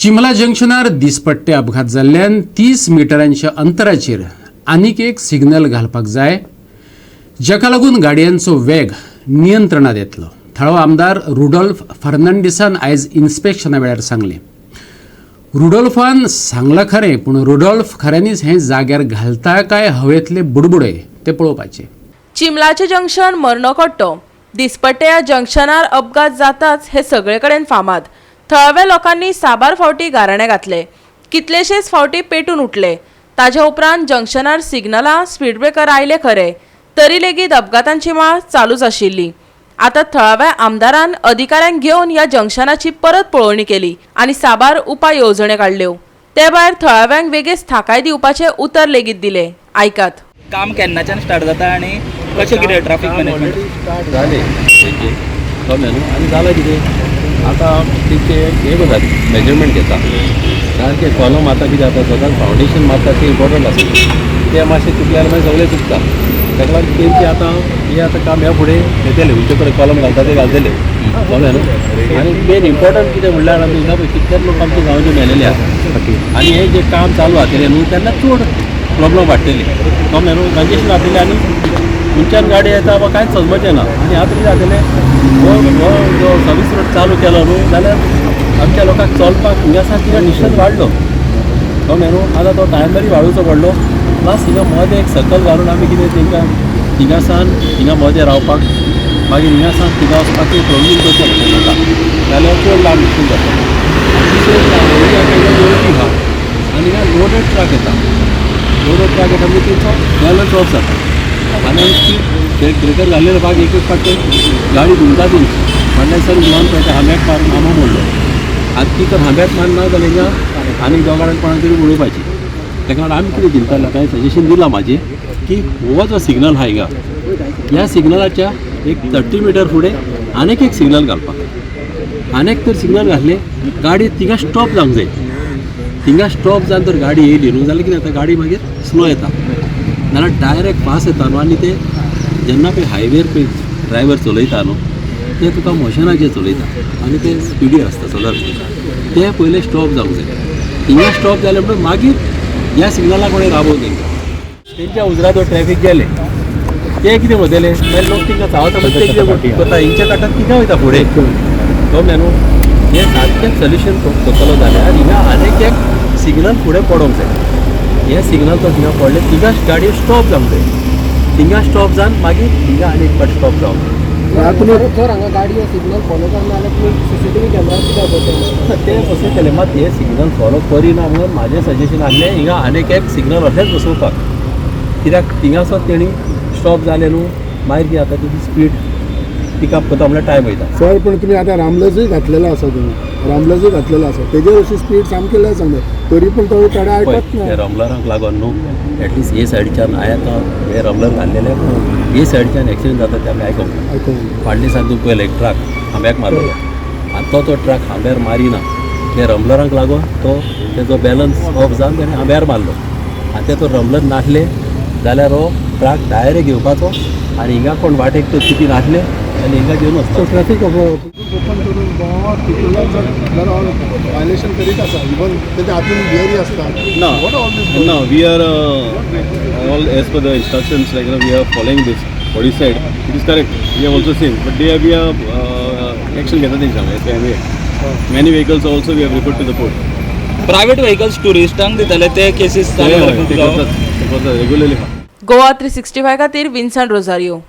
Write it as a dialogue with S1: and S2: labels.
S1: चिंबला जंक्शनार दिसपट्टे अपघात जाल्ल्यान 30 मिटरांच्या अंतराचेर आनीक एक सिग्नल घालपाक जाय, जाका लागून गाडयांचो वेग नियंत्रणात येतलो. थळावो आमदार रुडोल्फ फर्नांडिसान आयज इन्स्पेक्शना वेळार सांगलें. रुडोल्फान सांगलां खरें, पूण रुडोल्फ खऱ्यांनीच हें जाग्यार घालता काय हवेंतले बुडबुडे, ते पळोवपाचें.
S2: चिंबलाचें जंक्शन मर्णकट्टो. दिसपट्ट्या जंक्शनार अपघात जाताच हे सगळे कडेन फामाद. थळाव्या लोकांनी साबार फावटी गाराणे घातले, कितलेशेच फावटी पेटून उठले. ताज्या उपरांत जंक्शनार सिग्नलां, स्पीड ब्रेकर आयले खरे, तरी लेगीत अपघातांची माळ चालूच आशिल्ली. आतां थळाव्या आमदारान अधिकाऱ्यांक घेवन ह्या जंक्शनाची परत पळोवणी केली आनी साबार उपाय येवजण्यो काडल्यो. ते भायर थळाव्यांक वेगेच थाकाय दिवपाचें उतर लेगीत दिलें. आयकात.
S3: काम केन्नाच्यान स्टार्ट जाता आनी कशें कितें ट्राफीक मॅनेजमेंट?
S4: स्टार्ट जालें तेंचें, कळ्ळें न्हू? आनी जालां कितें, आतां तेंचें हें करता, मेजरमेंट घेता सारकें. कॉलम आतां कितें जाता, सदांच फावंडेशन मारता तें इम्पोर्टंट आसता. तें मातशें चुकलें जाल्यार मागीर सगळें चुकता. ताका लागून तेंचें आतां हें आतां काम ह्या फुडें घेतलें, खंयचे कडेन कॉलम घालता ते घालतले, कळ्ळें न्हू? आनी मेन इम्पोर्टंट कितें म्हणल्यार, आमी हिंगा पळय कितलेच लोक आमचे गांवचे मेलेले आसा आनी हें जें काम चालू जातलें न्हू, तेन्ना चड प्रॉब्लम वाडटली, कळ्ळें न्हू? कंजेशन जातलें आनी खंयच्यान गाडी येता वा कांयच समजचें ना. आनी आतां कितें जातलें, हो हो जो सर्वीस रोड चालू केलो न्हू, जाल्यार आमच्या लोकांक चलपाक हिंगा सावन थिंगा डिस्टन्स वाडलो, कळ्ळें न्हू? आतां तो टायमरी वाडोवचो पडलो. प्लस हिंगा मदें एक सर्कल घालून आमी कितें तेंकां हिंगा सावन हिंगा मदें रावपाक, मागीर हिंगा सावन थिंगा वचपाक एक प्रॉब्लम करचें पडटलें लोकांक, जाल्यार चड लांब डिस्टन्स जातलें. आनी दुसरें आहा, आनी हिंगा लोडेड ट्रक येता. लोडेड ट्रक येता म्हणजे तेंचो बॅलन्स ऑफ जाता आनी आमी स्पीड ब्रेकर घातलेले भाग एक एक फावट गाडी घुंवता तेंची. म्हणल्यार सर घुंवन पळयता, हांब्याक मारून हांबो मोडलो. आनी ती तर हांब्याक मारना जाल्यार हिंगा आनी दोगां कोणाक तरी उडोवपाची. ताका लागून आमी कितें दिता, लोकांनी सजेशन दिलां म्हाजें की हो जो सिग्नल आहा हिंगा, ह्या सिग्नलाच्या एक 30 मिटर फुडें आनीक एक सिग्नल घालपाक. आनीक तर सिग्नल घातले, गाडी थिंगा स्टॉप जावंक जाय. थिंगा स्टॉप जावन तर गाडी येयली न्हू, जाल्यार कितें जाता, गाडी मागीर स्लो येता, नाल्यार डायरेक्ट फास्ट येता न्हू. आनी ते जेन्ना पळय हायवेर पळय ड्रायवर चलयता न्हू, ते तुका मोशनाचेर चलयता आनी ते स्पिडीर आसता सदांच. ते पयले स्टॉप जावंक जाय. थिंगा स्टॉप जाले म्हणून मागीर ह्या सिग्नला कोणें राबोवं तेंकां. तेंच्या हुजरात ट्रॅफीक गेले, ते कितें म्हणटले मागीर? लोक तेंकां चावता म्हणटा. ते कितें करता, हेंच्या काटात तिंगा वयता फुडें, कळ्ळें न्हू? हें सारकें सोल्युशन करतलो जाल्यार हिंगा आनीक एक सिग्नल फुडें पडोंक जाय. हे सिग्नल तो थिंगा पडले, थिंगा गाडयो स्टॉप जावंक जाय. थिंगा स्टॉप जावन मागीर हिंगा आनी एक फावट स्टॉप जावंक जाय.
S5: तुमी जर हांगा गाडयो सिग्नल फॉलो करना जाल्यार तुमी सीसीटीव्ही कॅमेरा कित्याक बसयना?
S4: ते बसयतले, मात हे सिग्नल फॉलो करिना म्हणून म्हाजें सजेशन आसलें, हिंगा आनीक एक सिग्नल अशेंच बसोवपाक. कित्याक थिंगासर तेणी स्टॉप जालें न्हू, मागीर कितें जाता, तेजी स्पीड पिकअप करता म्हणल्यार टायम वयता.
S6: सर, पण तुमी आतां रामलजूय घातलेलो आसा, तुमी रामलजूय घातलेलो आसा, तेजेर अशी स्पीड सामकी लेस जावंक जाय, तरी पूण तो थोडे
S4: पळय,
S6: आयकत
S4: ते
S6: ना.
S4: रमलरांक लागून न्हू, एटलिस्ट हे सायडच्यान हांवें आतां हे रमलर घातलेले, पूण हे सायडच्यान एक्सिडंट जाता ते आमी आयकोंक ना.
S6: आयकूंक.
S4: फाटल्या दिसान तूं पळयलें, एक ट्रक खांब्याक मारलेलो आनी तो तो ट्रक खांब्यार मारिना, ते रमलरांक लागून तो तेजो बॅलन्स ऑफ जावन तेणें खांब्यार मारलो. आनी ते तो रमलर नासले जाल्यार हो ट्रक डायरेक्ट घेवपाचो आनी हिंगा कोण वाटेक तर चुकी नासले आनी हिंगा घेवन
S6: सो
S4: वचपाचो.
S6: ट्रॅफीक ओपन करून बहुत जर वायलेशन करीत आसा, इवन तेच्या हातून बियरी आसता.
S7: No.
S6: What all this?
S7: No, we are all as per the instructions, like we are following this. What you said, it is correct. We have also seen, but they we are action घेता तेंच्या as per. Many vehicles also we have referred to the court.
S3: Private vehicles ट्युरिस्टांक दिताले ते cases
S7: ते करतात, ते करतात regularly.
S2: Goa 365 खातीर विन्संट Rosario.